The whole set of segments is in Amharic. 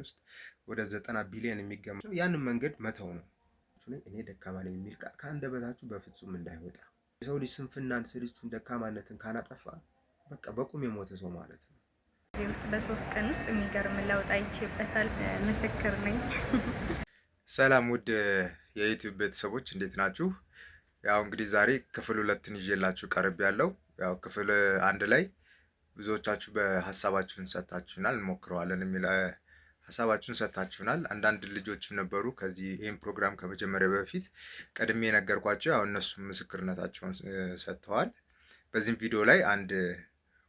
ውስጥ ወደ 90 ቢሊዮን የሚገመት ያንን መንገድ መተው ነው። እኔ ደካማ ነኝ የሚል ቃል ከአንደበታችሁ በፍጹም እንዳይወጣ። የሰው ልጅ ስንፍናን፣ ስልቹን፣ ደካማነትን ካላጠፋ በቃ በቁም የሞተ ሰው ማለት ነው። ጊዜ ውስጥ በ3 ቀን ውስጥ የሚገርም ለውጥ አይቼበታል። ምስክር ነኝ። ሰላም ውድ የዩቲዩብ ቤተሰቦች፣ እንዴት ናችሁ? ያው እንግዲህ ዛሬ ክፍል ሁለትን ይዤላችሁ ቀርቤያለሁ። ያው ክፍል አንድ ላይ ብዙዎቻችሁ በሀሳባችሁን ሰጥታችሁናል፣ እንሞክረዋለን የሚል ሀሳባችሁን ሰጥታችሁናል። አንዳንድ ልጆችም ነበሩ ከዚህ ይህን ፕሮግራም ከመጀመሪያ በፊት ቀድሜ የነገርኳቸው፣ ያው እነሱም ምስክርነታቸውን ሰጥተዋል። በዚህም ቪዲዮ ላይ አንድ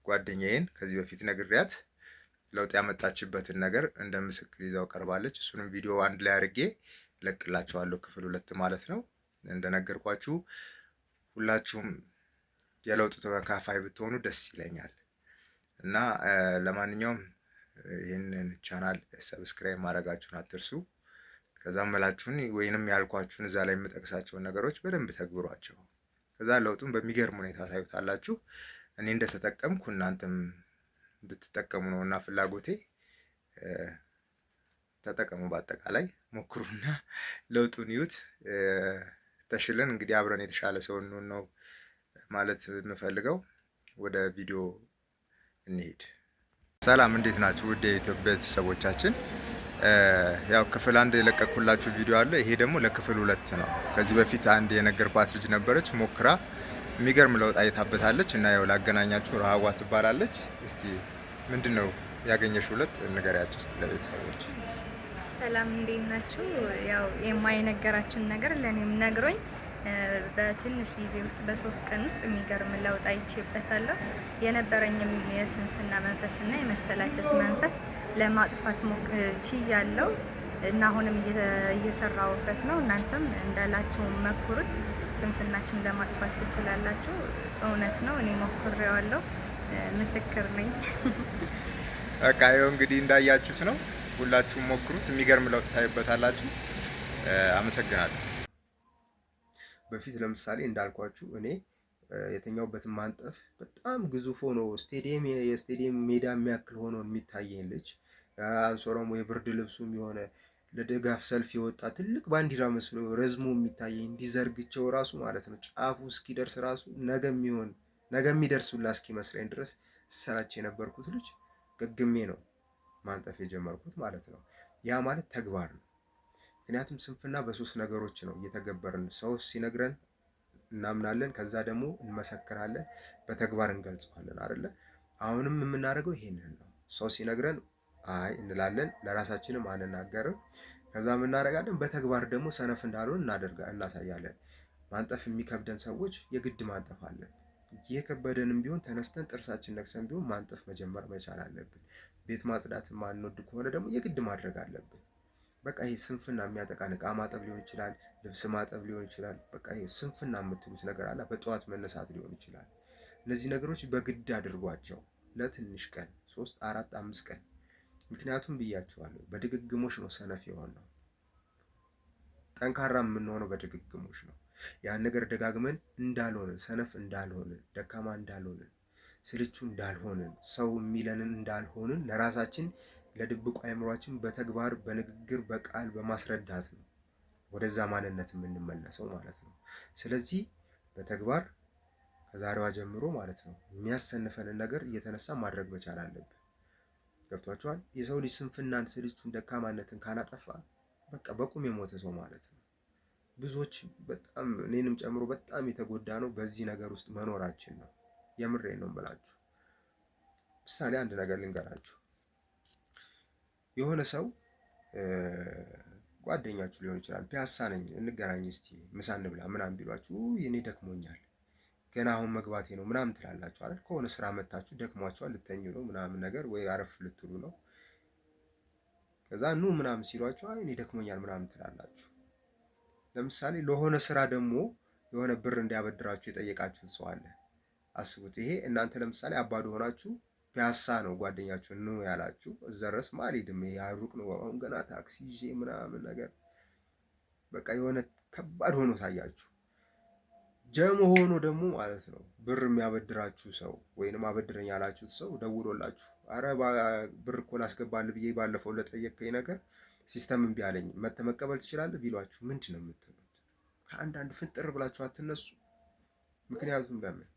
ጓደኛዬን ከዚህ በፊት ነግሬያት ለውጥ ያመጣችበትን ነገር እንደ ምስክር ይዛው ቀርባለች። እሱንም ቪዲዮ አንድ ላይ አድርጌ እለቅላችኋለሁ፣ ክፍል ሁለት ማለት ነው። እንደነገርኳችሁ ሁላችሁም የለውጡ ተካፋይ ብትሆኑ ደስ ይለኛል እና ለማንኛውም ይህንን ቻናል subscribe ማድረጋችሁን አትርሱ። ከዛ መላችሁን ወይንም ያልኳችሁን እዛ ላይ የምጠቅሳቸውን ነገሮች በደንብ ተግብሯቸው። ከዛ ለውጡን በሚገርም ሁኔታ ታዩታላችሁ። እኔ እንደተጠቀምኩ እናንተም እንድትጠቀሙ ነው እና ፍላጎቴ ተጠቀሙ። በአጠቃላይ ሞክሩና ለውጡን ይዩት። ተሽለን እንግዲህ አብረን የተሻለ ሰው እንሁን ነው ማለት የምፈልገው። ወደ ቪዲዮ እንሂድ። ሰላም፣ እንዴት ናችሁ? ውድ የኢትዮጵያ ቤተሰቦቻችን፣ ያው ክፍል አንድ የለቀኩላችሁ ቪዲዮ አለ። ይሄ ደግሞ ለክፍል ሁለት ነው። ከዚህ በፊት አንድ የነገርኳት ልጅ ነበረች፣ ሞክራ የሚገርም ለውጥ አይታበታለች እና ያው ላገናኛችሁ፣ ረሃዋ ትባላለች። እስቲ ምንድን ነው ያገኘሽው ለውጥ ንገሪያቸው እስቲ ለቤተሰቦች። ሰላም፣ እንዴት ናችሁ? ያው የማይነገራችሁን ነገር ለእኔም ነግሮኝ በትንሽ ጊዜ ውስጥ በ3 ቀን ውስጥ የሚገርም ለውጥ አይቼበታለሁ። የነበረኝም የስንፍና መንፈስና የመሰላቸት መንፈስ ለማጥፋት ችያለሁ እና አሁንም እየሰራሁበት ነው። እናንተም እንዳላችሁ መኩሩት፣ ስንፍናችሁን ለማጥፋት ትችላላችሁ። እውነት ነው፣ እኔ ሞክሬዋለሁ፣ ምስክር ነኝ። በቃ ይኸው እንግዲህ እንዳያችሁት ነው። ሁላችሁም ሞክሩት፣ የሚገርም ለውጥ ታዩበታላችሁ። አመሰግናለሁ። በፊት ለምሳሌ እንዳልኳችሁ እኔ የተኛሁበትን ማንጠፍ በጣም ግዙፍ ሆኖ ስቴዲየም የስቴዲየም ሜዳ የሚያክል ሆኖ የሚታየኝ ልጅ፣ አንሶላውም ወይ ብርድ ልብሱም የሆነ ለድጋፍ ሰልፍ የወጣ ትልቅ ባንዲራ መስሎ ረዝሞ የሚታየኝ፣ እንዲዘርግቸው ራሱ ማለት ነው ጫፉ እስኪደርስ ራሱ ነገ የሚሆን ነገ የሚደርሱላ እስኪመስለኝ ድረስ ሰራች የነበርኩት ልጅ ገግሜ ነው ማንጠፍ የጀመርኩት ማለት ነው። ያ ማለት ተግባር ነው። ምክንያቱም ስንፍና በሶስት ነገሮች ነው እየተገበርን፣ ሰው ሲነግረን እናምናለን፣ ከዛ ደግሞ እንመሰክራለን፣ በተግባር እንገልጸዋለን አይደለ? አሁንም የምናደርገው ይሄንን ነው። ሰው ሲነግረን አይ እንላለን፣ ለራሳችንም አንናገርም። ከዛ እናደርጋለን፣ በተግባር ደግሞ ሰነፍ እንዳልሆን እናሳያለን። ማንጠፍ የሚከብደን ሰዎች የግድ ማንጠፍ አለብን። እየከበደንም ቢሆን ተነስተን ጥርሳችን ነክሰን ቢሆን ማንጠፍ መጀመር መቻል አለብን። ቤት ማጽዳት ማንወድ ከሆነ ደግሞ የግድ ማድረግ አለብን። በቃ ይሄ ስንፍና የሚያጠቃን እቃ ማጠብ ሊሆን ይችላል፣ ልብስ ማጠብ ሊሆን ይችላል። በቃ ይሄ ስንፍና የምትሉት ነገር አለ። በጠዋት መነሳት ሊሆን ይችላል። እነዚህ ነገሮች በግድ አድርጓቸው ለትንሽ ቀን፣ 3፣ 4፣ 5 ቀን። ምክንያቱም ብያቸዋለሁ፣ በድግግሞሽ ነው ሰነፍ የሆነው። ጠንካራ የምንሆነው በድግግሞሽ ነው። ያን ነገር ደጋግመን እንዳልሆንን፣ ሰነፍ እንዳልሆንን፣ ደካማ እንዳልሆንን፣ ስልቹ እንዳልሆንን፣ ሰው የሚለንን እንዳልሆንን ለራሳችን ለድብቁ አእምሯችን በተግባር፣ በንግግር፣ በቃል በማስረዳት ነው ወደዛ ማንነት የምንመለሰው ማለት ነው። ስለዚህ በተግባር ከዛሬዋ ጀምሮ ማለት ነው የሚያሰንፈንን ነገር እየተነሳ ማድረግ መቻል አለብን። ገብቷችኋል? የሰው ልጅ ስንፍናን፣ ስልቹን፣ ደካማነትን ካላጠፋ በቃ በቁም የሞተ ሰው ማለት ነው። ብዙዎች በጣም እኔንም ጨምሮ በጣም የተጎዳ ነው በዚህ ነገር ውስጥ መኖራችን ነው። የምሬን ነው የምላችሁ። ምሳሌ አንድ ነገር ልንገራችሁ። የሆነ ሰው ጓደኛችሁ ሊሆን ይችላል። ፒያሳ ነኝ እንገናኝ እስቲ ምሳ እንብላ ምናምን ቢሏችሁ እኔ ደክሞኛል ገና አሁን መግባቴ ነው ምናምን ትላላችሁ አይደል? ከሆነ ስራ መታችሁ ደክሟችኋል፣ ልተኙ ነው ምናምን ነገር ወይ አረፍ ልትሉ ነው። ከዛ ኑ ምናምን ሲሏችሁ አይ እኔ ደክሞኛል ምናምን ትላላችሁ። ለምሳሌ ለሆነ ስራ ደግሞ የሆነ ብር እንዲያበድራችሁ የጠየቃችሁት ሰው አለ። አስቡት። ይሄ እናንተ ለምሳሌ አባዶ ሆናችሁ ፒያሳ ነው ጓደኛችሁ ኑ ያላችሁ፣ እዛ ድረስ አልሄድም፣ ያ ሩቅ ነው፣ አሁን ገና ታክሲ ይዤ ምናምን ነገር በቃ የሆነ ከባድ ሆኖ ታያችሁ። ጀሞ ሆኖ ደግሞ ማለት ነው ብር የሚያበድራችሁ ሰው ወይንም አበድረኝ ያላችሁት ሰው ደውሎላችሁ አረ ብር እኮ ላስገባልህ ብዬ ባለፈው ለጠየቅከኝ ነገር system እምቢ አለኝ፣ መተህ መቀበል ትችላለህ ቢሏችሁ ምንድን ነው የምትሉት? ከአንዳንድ ፍንጥር ብላችሁ አትነሱ። ምክንያቱም ለምን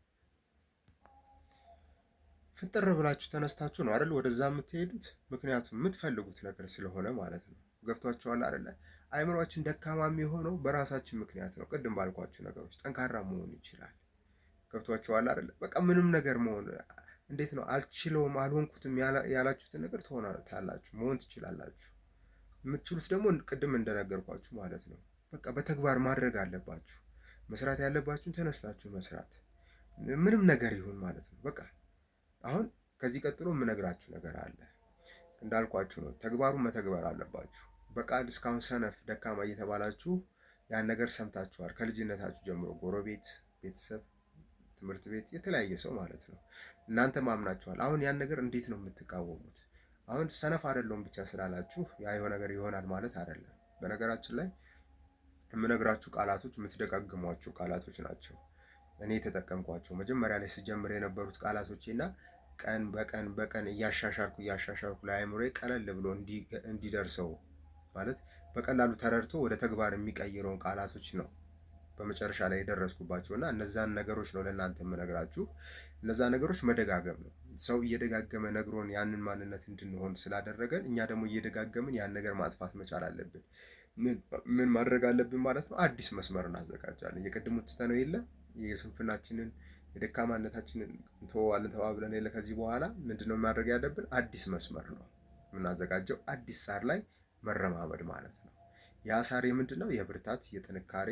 ፍንጥር ብላችሁ ተነስታችሁ ነው አይደል ወደዛ የምትሄዱት? ምክንያቱም የምትፈልጉት ነገር ስለሆነ ማለት ነው። ገብቷችኋል አይደለ? አይምሯችን ደካማ የሚሆነው በራሳችን ምክንያት ነው። ቅድም ባልኳችሁ ነገሮች ጠንካራ መሆን ይችላል። ገብቷችኋል አይደለ? በቃ ምንም ነገር መሆን እንዴት ነው አልችለውም፣ አልሆንኩትም ያላችሁትን ነገር ትሆናላችሁ፣ መሆን ትችላላችሁ። የምትችሉት ደግሞ ቅድም እንደነገርኳችሁ ማለት ነው። በቃ በተግባር ማድረግ አለባችሁ። መስራት ያለባችሁን ተነስታችሁ መስራት፣ ምንም ነገር ይሁን ማለት ነው። በቃ አሁን ከዚህ ቀጥሎ የምነግራችሁ ነገር አለ። እንዳልኳችሁ ነው፣ ተግባሩን መተግበር አለባችሁ። በቃል እስካሁን ሰነፍ፣ ደካማ እየተባላችሁ ያን ነገር ሰምታችኋል። ከልጅነታችሁ ጀምሮ ጎረቤት፣ ቤተሰብ፣ ትምህርት ቤት፣ የተለያየ ሰው ማለት ነው። እናንተ ማምናችኋል። አሁን ያን ነገር እንዴት ነው የምትቃወሙት? አሁን ሰነፍ አይደለሁም ብቻ ስላላችሁ ያ የሆነ ነገር ይሆናል ማለት አይደለም። በነገራችን ላይ የምነግራችሁ ቃላቶች የምትደጋግሟቸው ቃላቶች ናቸው። እኔ የተጠቀምኳቸው መጀመሪያ ላይ ስጀምር የነበሩት ቃላቶቼ እና ቀን በቀን በቀን እያሻሻልኩ እያሻሻልኩ ለአእምሮዬ ቀለል ብሎ እንዲደርሰው ማለት በቀላሉ ተረድቶ ወደ ተግባር የሚቀይረውን ቃላቶች ነው በመጨረሻ ላይ የደረስኩባቸው እና እነዛን ነገሮች ነው ለእናንተ የምነግራችሁ። እነዛ ነገሮች መደጋገም ነው። ሰው እየደጋገመ ነግሮን ያንን ማንነት እንድንሆን ስላደረገን እኛ ደግሞ እየደጋገምን ያን ነገር ማጥፋት መቻል አለብን። ምን ማድረግ አለብን ማለት ነው? አዲስ መስመር እናዘጋጃለን። የቅድሙን ትተነው የለ የስንፍናችንን የደካማነታችንን እንተወዋለን ተባብለን የለ ከዚህ በኋላ ምንድነው ማድረግ ያለብን? አዲስ መስመር ነው የምናዘጋጀው። አዲስ ሳር ላይ መረማመድ ማለት ነው። ያ ሳር የምንድን ነው? የብርታት፣ የጥንካሬ፣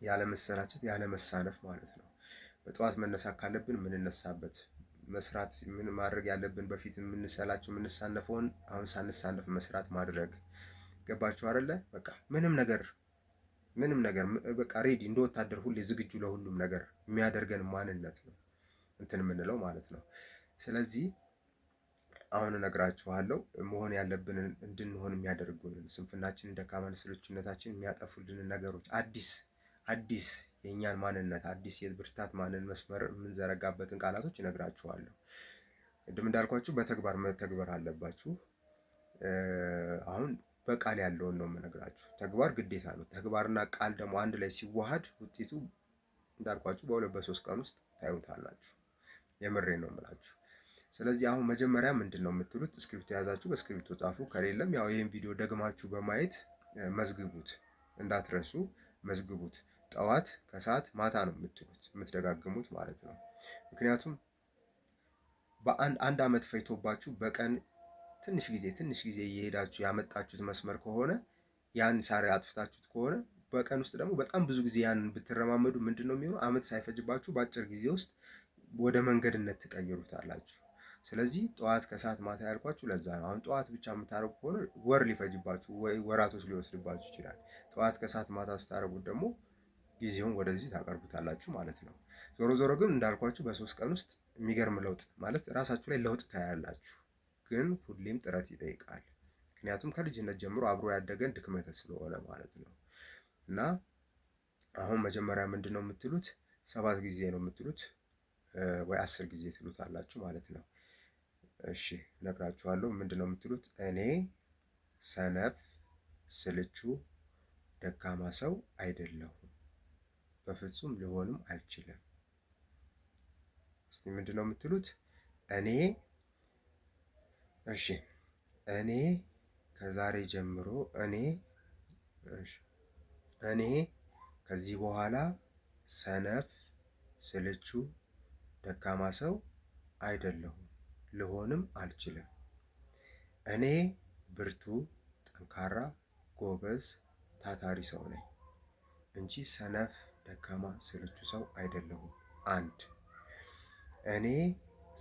ያለመሰላቸት፣ ያለመሳነፍ ማለት ነው። በጠዋት መነሳት ካለብን የምንነሳበት፣ መስራት ምን ማድረግ ያለብን በፊት የምንሰላቸው የምንሳነፈውን አሁን ሳንሳነፍ መስራት ማድረግ። ገባችሁ አይደለ? በቃ ምንም ነገር ምንም ነገር በቃ ready እንደ ወታደር ሁሌ ዝግጁ ለሁሉም ነገር የሚያደርገን ማንነት ነው እንትን የምንለው ማለት ነው። ስለዚህ አሁን እነግራችኋለሁ መሆን ያለብንን እንድንሆን የሚያደርጉንን ስንፍናችንን፣ ደካማን፣ ስልቹነታችንን የሚያጠፉልንን ነገሮች አዲስ አዲስ የእኛን ማንነት አዲስ የብርታት ማንን መስመር የምንዘረጋበትን ቃላቶች እነግራችኋለሁ። ቅድም እንዳልኳችሁ በተግባር መተግበር አለባችሁ። አሁን በቃል ያለውን ነው የምነግራችሁ። ተግባር ግዴታ ነው። ተግባርና ቃል ደግሞ አንድ ላይ ሲዋሃድ ውጤቱ እንዳልኳችሁ በሁለት በሶስት ቀን ውስጥ ታዩታላችሁ። የምሬ ነው የምላችሁ። ስለዚህ አሁን መጀመሪያ ምንድን ነው የምትሉት? እስክሪብቶ የያዛችሁ በእስክሪብቶ ጻፉ። ከሌለም ያው ይህን ቪዲዮ ደግማችሁ በማየት መዝግቡት፣ እንዳትረሱ መዝግቡት። ጠዋት፣ ከሰዓት፣ ማታ ነው የምትሉት የምትደጋግሙት ማለት ነው። ምክንያቱም በአንድ አንድ ዓመት ፈጅቶባችሁ በቀን ትንሽ ጊዜ ትንሽ ጊዜ እየሄዳችሁ ያመጣችሁት መስመር ከሆነ ያን ሳር አጥፍታችሁት ከሆነ በቀን ውስጥ ደግሞ በጣም ብዙ ጊዜ ያንን ብትረማመዱ ምንድን ነው የሚሆነው? ዓመት ሳይፈጅባችሁ በአጭር ጊዜ ውስጥ ወደ መንገድነት ትቀይሩታላችሁ። ስለዚህ ጠዋት፣ ከሰዓት፣ ማታ ያልኳችሁ ለዛ ነው። አሁን ጠዋት ብቻ የምታደርጉ ከሆነ ወር ሊፈጅባችሁ ወይ ወራቶች ሊወስድባችሁ ይችላል። ጠዋት፣ ከሰዓት፣ ማታ ስታደርጉት ደግሞ ጊዜውን ወደዚህ ታቀርቡታላችሁ ማለት ነው። ዞሮ ዞሮ ግን እንዳልኳችሁ በ3 ቀን ውስጥ የሚገርም ለውጥ ማለት ራሳችሁ ላይ ለውጥ ታያላችሁ። ግን ሁሌም ጥረት ይጠይቃል። ምክንያቱም ከልጅነት ጀምሮ አብሮ ያደገን ድክመት ስለሆነ ማለት ነው። እና አሁን መጀመሪያ ምንድን ነው የምትሉት? 7 ጊዜ ነው የምትሉት ወይ 10 ጊዜ ትሉታላችሁ ማለት ነው። እሺ እነግራችኋለሁ። ምንድን ነው የምትሉት? እኔ ሰነፍ፣ ስልቹ፣ ደካማ ሰው አይደለሁም፣ በፍጹም ልሆንም አልችልም። እስቲ ምንድን ነው የምትሉት? እኔ እሺ እኔ ከዛሬ ጀምሮ እኔ እሺ እኔ ከዚህ በኋላ ሰነፍ፣ ስልቹ፣ ደካማ ሰው አይደለሁም፣ ልሆንም አልችልም። እኔ ብርቱ፣ ጠንካራ፣ ጎበዝ፣ ታታሪ ሰው ነኝ እንጂ ሰነፍ፣ ደካማ፣ ስልቹ ሰው አይደለሁም። አንድ እኔ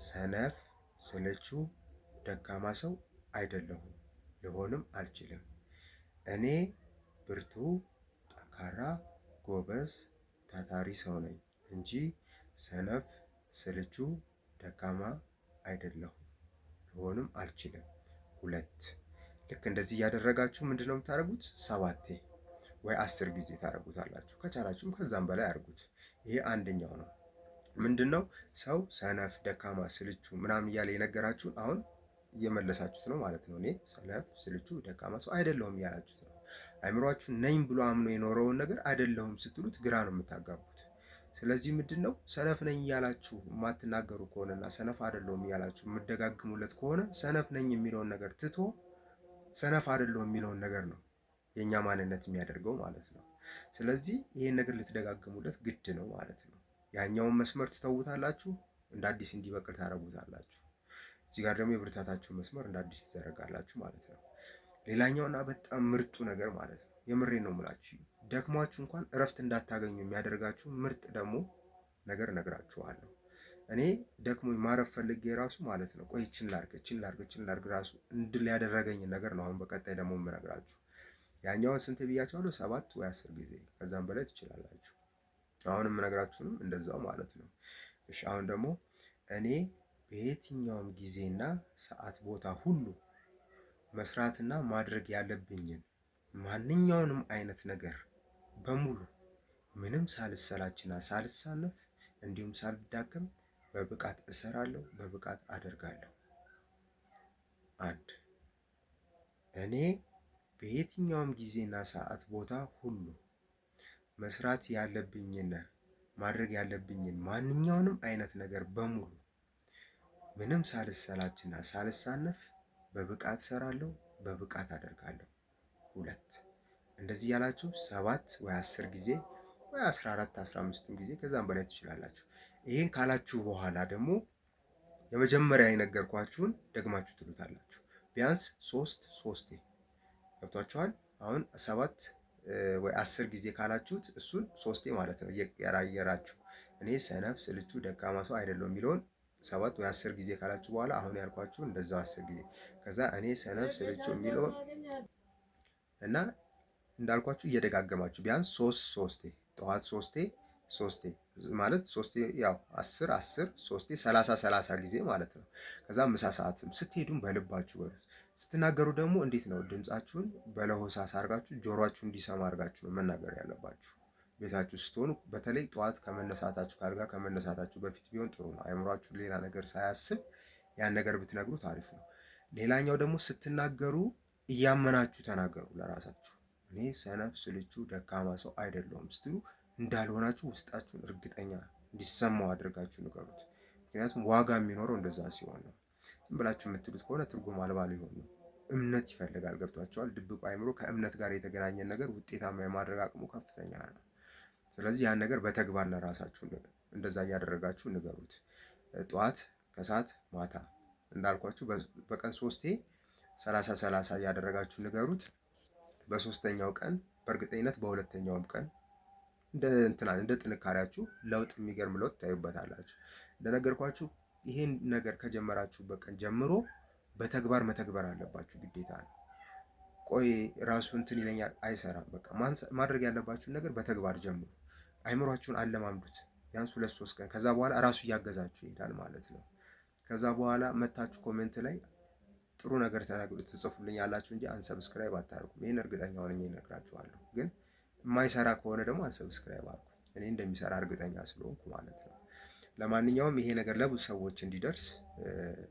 ሰነፍ፣ ስልቹ፣ ደካማ ሰው አይደለሁም፣ ልሆንም አልችልም። እኔ ብርቱ፣ ጠንካራ፣ ጎበዝ፣ ታታሪ ሰው ነኝ እንጂ ሰነፍ፣ ስልቹ፣ ደካማ አይደለሁም፣ ልሆንም አልችልም። ሁለት ልክ እንደዚህ እያደረጋችሁ ምንድን ነው የምታደርጉት? 7 ወይ 10 ጊዜ ታደርጉታላችሁ። ከቻላችሁም ከዛም በላይ አድርጉት። ይሄ አንደኛው ነው። ምንድን ነው ሰው ሰነፍ፣ ደካማ፣ ስልቹ ምናምን እያለ የነገራችሁን አሁን እየመለሳችሁት ነው ማለት ነው። እኔ ሰነፍ፣ ስልቹ፣ ደካማ ሰው አይደለሁም እያላችሁት ነው። አይምሯችሁ ነኝ ብሎ አምኖ የኖረውን ነገር አይደለሁም ስትሉት ግራ ነው የምታጋቡት። ስለዚህ ምንድን ነው ሰነፍ ነኝ እያላችሁ የማትናገሩ ከሆነና ሰነፍ አይደለሁም እያላችሁ የምደጋግሙለት ከሆነ ሰነፍ ነኝ የሚለውን ነገር ትቶ ሰነፍ አይደለሁም የሚለውን ነገር ነው የእኛ ማንነት የሚያደርገው ማለት ነው። ስለዚህ ይሄን ነገር ልትደጋግሙለት ግድ ነው ማለት ነው። ያኛውን መስመር ትተውታላችሁ፣ እንደ አዲስ እንዲበቅል ታደርጉታላችሁ። እዚህ ጋር ደግሞ የብርታታችሁ መስመር እንደ አዲስ ትዘረጋላችሁ ማለት ነው። ሌላኛውና በጣም ምርጡ ነገር ማለት ነው፣ የምሬ ነው የምላችሁ፣ ደክሟችሁ እንኳን እረፍት እንዳታገኙ የሚያደርጋችሁ ምርጥ ደግሞ ነገር እነግራችኋለሁ። እኔ ደክሞኝ ማረፍ ፈልጌ ራሱ ማለት ነው ቆይ ይችን ላርግ ይችን ላርግ ይችን ላርግ ራሱ እንድል ያደረገኝ ነገር ነው አሁን በቀጣይ ደግሞ የምነግራችሁ። ያኛውን ስንት ብያቸዋለሁ? 7 ወይ 10 ጊዜ ከዛም በላይ ትችላላችሁ። አሁን የምነግራችሁንም እንደዛው ማለት ነው። እሺ አሁን ደግሞ እኔ በየትኛውም ጊዜና ሰዓት ቦታ ሁሉ መስራትና ማድረግ ያለብኝን ማንኛውንም አይነት ነገር በሙሉ ምንም ሳልሰላችና ሳልሳነፍ እንዲሁም ሳልዳከም በብቃት እሰራለሁ፣ በብቃት አደርጋለሁ። አንድ እኔ በየትኛውም ጊዜና ሰዓት ቦታ ሁሉ መስራት ያለብኝን ማድረግ ያለብኝን ማንኛውንም አይነት ነገር በሙሉ ምንም ሳልሰላችና ሳልሳነፍ በብቃት እሰራለሁ፣ በብቃት አደርጋለሁ። ሁለት እንደዚህ ያላችሁ 7 ወይ 10 ጊዜ ወይ 14 15 ጊዜ ከዛም በላይ ትችላላችሁ። ይሄን ካላችሁ በኋላ ደግሞ የመጀመሪያ የነገርኳችሁን ደግማችሁ ትሉታላችሁ። ቢያንስ 3 3 ገብቷችኋል። አሁን 7 ወይ 10 ጊዜ ካላችሁት እሱን 3 ማለት ነው እየቀያየራችሁ እኔ ሰነፍ፣ ስልቹ፣ ደካማ ሰው አይደለሁም የሚለውን 7 ወይ 10 ጊዜ ካላችሁ በኋላ አሁን ያልኳችሁ እንደዛው 10 ጊዜ ከዛ እኔ ሰነፍ፣ ስልቹ የሚለውን እና እንዳልኳችሁ እየደጋገማችሁ ቢያንስ 3 3 ጠዋት 3 3 ማለት 3 ያው 10 10 3 30 30 ጊዜ ማለት ነው። ከዛ ምሳ ሰዓትም ስትሄዱም በልባችሁ በሉት። ስትናገሩ ደግሞ እንዴት ነው ድምጻችሁን በለሆሳስ አድርጋችሁ ጆሮአችሁ እንዲሰማ አድርጋችሁ ነው መናገር ያለባችሁ። ቤታችሁ ስትሆኑ በተለይ ጠዋት ከመነሳታችሁ ካልጋ ከመነሳታችሁ በፊት ቢሆን ጥሩ ነው። አይምሯችሁ ሌላ ነገር ሳያስብ ያን ነገር ብትነግሩት አሪፍ ነው። ሌላኛው ደግሞ ስትናገሩ እያመናችሁ ተናገሩ ለራሳችሁ። እኔ ሰነፍ፣ ስልቹ፣ ደካማ ሰው አይደለሁም ስትሉ እንዳልሆናችሁ ውስጣችሁን እርግጠኛ እንዲሰማው አድርጋችሁ ንገሩት። ምክንያቱም ዋጋ የሚኖረው እንደዛ ሲሆን ነው። ዝም ብላችሁ የምትሉት ከሆነ ትርጉም አልባ ሊሆን ነው። እምነት ይፈልጋል። ገብቷችኋል? ድብቁ አይምሮ ከእምነት ጋር የተገናኘን ነገር ውጤታማ የማድረግ አቅሙ ከፍተኛ ነው። ስለዚህ ያን ነገር በተግባር ለራሳችሁ እንደዛ እያደረጋችሁ ንገሩት። ጠዋት፣ ከሰዓት፣ ማታ እንዳልኳችሁ በቀን 3 30 30 እያደረጋችሁ ንገሩት። በሶስተኛው ቀን በእርግጠኝነት በሁለተኛውም ቀን እንደ እንትና እንደ ጥንካሬያችሁ ለውጥ የሚገርም ለውጥ ታዩበታላችሁ። እንደነገርኳችሁ ይሄን ነገር ከጀመራችሁበት ቀን ጀምሮ በተግባር መተግበር አለባችሁ፣ ግዴታ ነው። ቆይ ራሱ እንትን ይለኛል አይሰራም። በቃ ማድረግ ያለባችሁን ነገር በተግባር ጀምሩ። አይምሯችሁን አለማምዱት ቢያንስ 2 3 ቀን። ከዛ በኋላ ራሱ እያገዛችሁ ይሄዳል ማለት ነው። ከዛ በኋላ መታችሁ comment ላይ ጥሩ ነገር ተናግሩ ትጽፉልኝ ያላችሁ እንጂ unsubscribe አታርጉም። ይሄን እርግጠኛ ሆኜ እነግራችኋለሁ። ግን የማይሰራ ከሆነ ደግሞ unsubscribe አድርጉ። እኔ እንደሚሰራ እርግጠኛ ስለሆንኩ ማለት ነው። ለማንኛውም ይሄ ነገር ለብዙ ሰዎች እንዲደርስ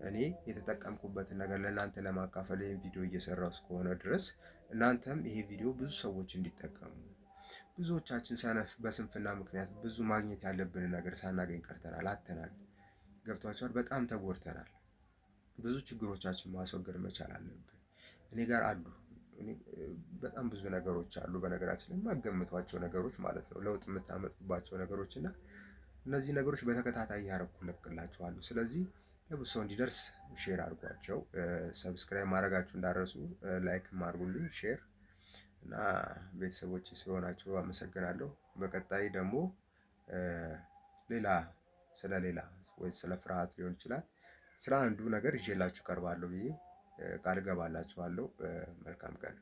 እኔ የተጠቀምኩበትን ነገር ለእናንተ ለማካፈል ይሄን ቪዲዮ እየሰራሁ እስከሆነ ድረስ እናንተም ይሄ ቪዲዮ ብዙ ሰዎች እንዲጠቀሙ፣ ብዙዎቻችን ሰነፍ በስንፍና ምክንያት ብዙ ማግኘት ያለብንን ነገር ሳናገኝ ቀርተናል፣ አጥተናል። ገብቷችኋል? በጣም ተጎድተናል። ብዙ ችግሮቻችን ማስወገድ መቻል አለብን። እኔ ጋር አሉ በጣም ብዙ ነገሮች አሉ። በነገራችን ላይ የማገምቷቸው ነገሮች ማለት ነው፣ ለውጥ የምታመጡባቸው ነገሮች እና እነዚህ ነገሮች በተከታታይ ያረኩ ለቅላችኋለሁ። ስለዚህ ለብዙ ሰው እንዲደርስ share አድርጓቸው። subscribe ማድረጋችሁ እንዳረሱ፣ like አድርጉልኝ፣ share እና ቤተሰቦች ስለሆናችሁ አመሰግናለሁ። በቀጣይ ደግሞ ሌላ ስለሌላ ወይ ስለ ፍርሃት ሊሆን ይችላል ስለ አንዱ ነገር ይዤላችሁ ቀርባለሁ ብዬ ቃል እገባላችኋለሁ። መልካም ቀን።